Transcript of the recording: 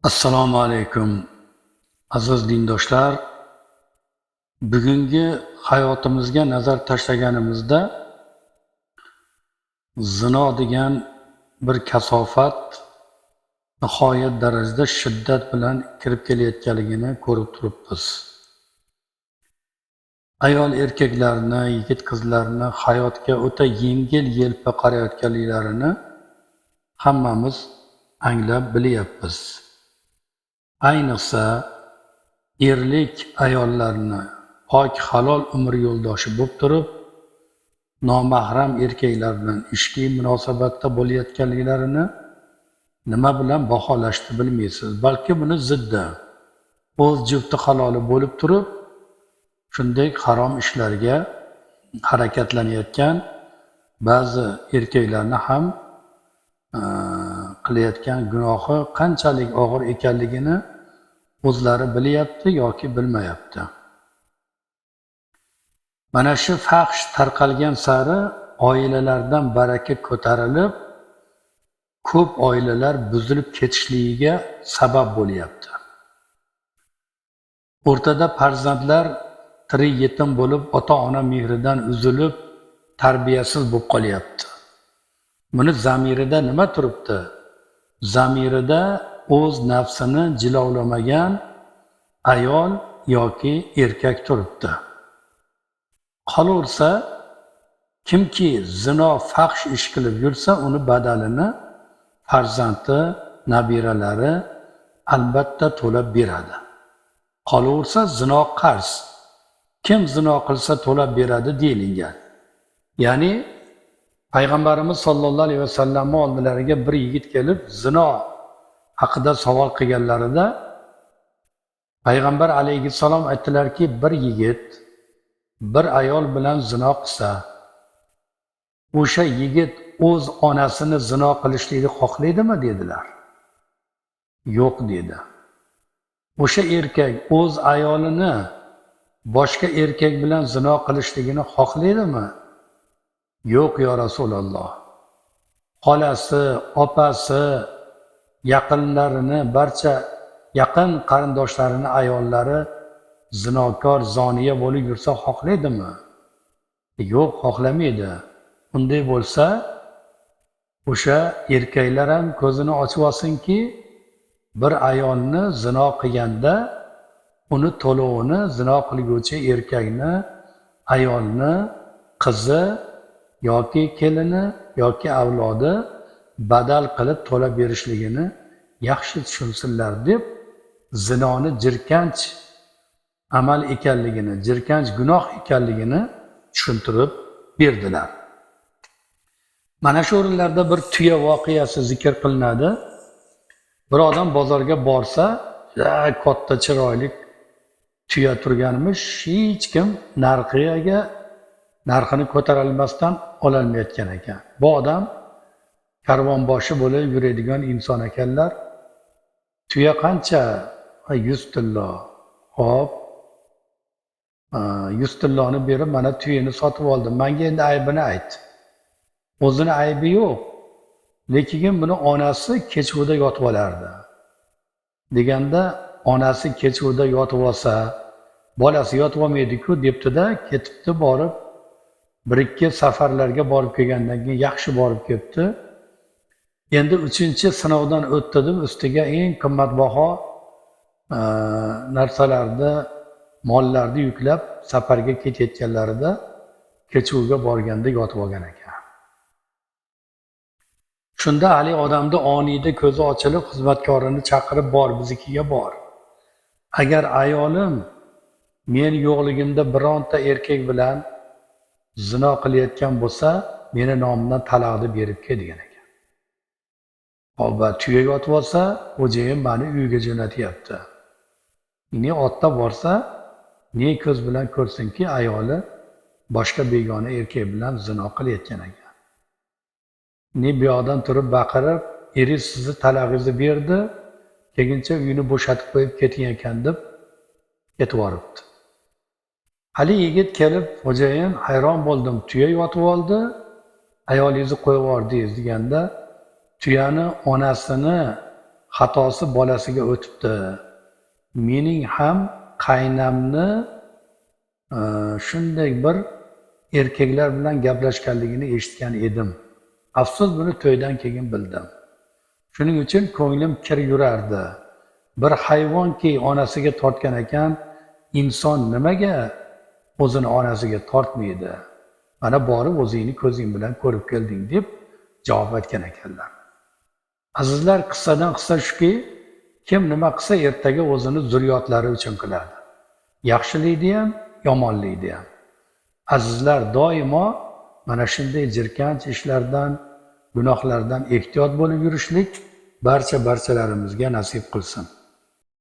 Assalomu alaykum, aziz dindoshlar. Bugungi hayotimizga nazar tashlaganimizda zino degan bir kasofat nihoyat darajada shiddat bilan kirib kelayotganligini ko'rib turibmiz. Ayol erkaklarni, yigit qizlarni hayotga o'ta yengil yelpi qarayotganliklarini hammamiz anglab bilyapmiz. Ayniqsa erlik ayollarni pok halol umr yo'ldoshi bo'lib turib, nomahram erkaklar bilan ishqiy munosabatda bo'layotganliklarini nima bilan baholashni bilmaysiz. Balki buni ziddi, o'z jufti haloli bo'lib turib, shunday harom ishlarga harakatlanayotgan ba'zi erkaklarni ham qilayotgan gunohi qanchalik og'ir ekanligini o'zlari bilyapti yoki bilmayapti. Mana shu fahsh tarqalgan sari oilalardan baraka ko'tarilib, ko'p oilalar buzilib ketishligiga sabab bo'lyapti. O'rtada farzandlar tirik yetim bo'lib, ota-ona mehridan uzilib, tarbiyasiz bo'lib qolyapti. Buni zamirida nima turibdi? Zamirida o'z nafsini jilovlamagan ayol yoki erkak turibdi. Qolaversa, kimki zino, fahsh ish qilib yursa, uni badalini farzandi, nabiralari albatta to'lab beradi. Qolaversa, zino qarz. Kim zino qilsa to'lab beradi deyilgan. Ya'ni Payg'ambarimiz sollallohu alayhi vasallamning oldilariga bir yigit kelib zino haqida savol qilganlarida Payg'ambar alayhissalom aytdilarki, bir yigit bir ayol bilan zino qilsa, o'sha yigit o'z onasini zino qilishlikni xohlaydimi dedilar. Yo'q dedi. O'sha erkak o'z ayolini boshqa erkak bilan zino qilishligini xohlaydimi? Yo'q yo Rasululloh. Xolasi, opasi, yaqinlarini, barcha yaqin qarindoshlarini ayollari zinokor, zoniya bo'lib yursa xohlaydimi? Yo'q, xohlamaydi. Unday bo'lsa, o'sha erkaklar ham ko'zini ochib olsinki, bir ayolni zino qilganda uni to'lovini zino qilguvchi erkakni, ayolni, qizi yoki kelini yoki avlodi badal qilib to'lab berishligini yaxshi tushunsinlar deb zinoni jirkanch amal ekanligini, jirkanch gunoh ekanligini tushuntirib berdilar. Mana shu o'rinlarda bir tuya voqeasi zikr qilinadi. Bir odam bozorga borsa, katta chiroyli tuya turganmish, hech kim narxini ko'tarolmasdan ololmayotgan ekan. Bu odam karvonboshi bo'lib yuradigan inson ekanlar. Tuya qancha? 100 tillo. Xo'p, 100 tilloni berib mana tuyani sotib oldim. Menga endi aybini ayt. O'zini aybi yo'q. Lekin buni onasi kechuvda yotib olardi. Deganda onasi kechuvda yotib olsa, bolasi yotib olmaydi-ku debdi-da, ketibdi borib bir ikki safarlarga borib kelgandan keyin yaxshi borib kelibdi. Endi 3-chi sinovdan o'tdi deb ustiga eng qimmatbaho narsalarni, mollarni yuklab safarga ketayotganlarida kechuvga borganda yotib olgan ekan. Shunda hali odamni oniyda ko'zi ochilib, xizmatkorini chaqirib, bor, biznikiga bor. Agar ayolim men yo'qligimda bironta erkak bilan zino qilayotgan bo'lsa, meni nomimdan talaqni berib kel degan ekan. Hop, tuya yotib olsa, xo'jayin meni uyiga jo'natyapti. Ne otda borsa, ne ko'z bilan ko'rsinki, ayoli boshqa begona erkak bilan zino qilayotgan ekan. Ne bu yoqdan turib baqirib, eringiz sizni talag'ingizni berdi, keyincha uyini bo'shatib qo'yib keting ekan deb ketib yuboribdi. Hali yigit kelib, xo'jayin, hayron bo'ldim, tuya yotib oldi, ayolingizni qo'yib yubordingiz deganda, tuyani onasini Xatosi bolasiga o'tibdi. Mening ham qaynamni shunday bir erkaklar bilan gaplashganligini eshitgan edim. Afsus, buni to'ydan keyin bildim. Shuning uchun ko'nglim kir yurardi. Bir hayvonki onasiga tortgan ekan, inson nimaga o'zini onasiga tortmaydi? Mana borib o'zingni ko'zing bilan ko'rib kelding, deb javob aytgan ekanlar. Azizlar, qissadan qissa shuki, kim nima qilsa, ertaga o'zini zurriyotlari uchun qiladi. Yaxshilikni ham, yomonlikni ham. Azizlar, doimo mana shunday jirkanch ishlardan, gunohlardan ehtiyot bo'lib yurishlik barcha barchalarimizga nasib qilsin.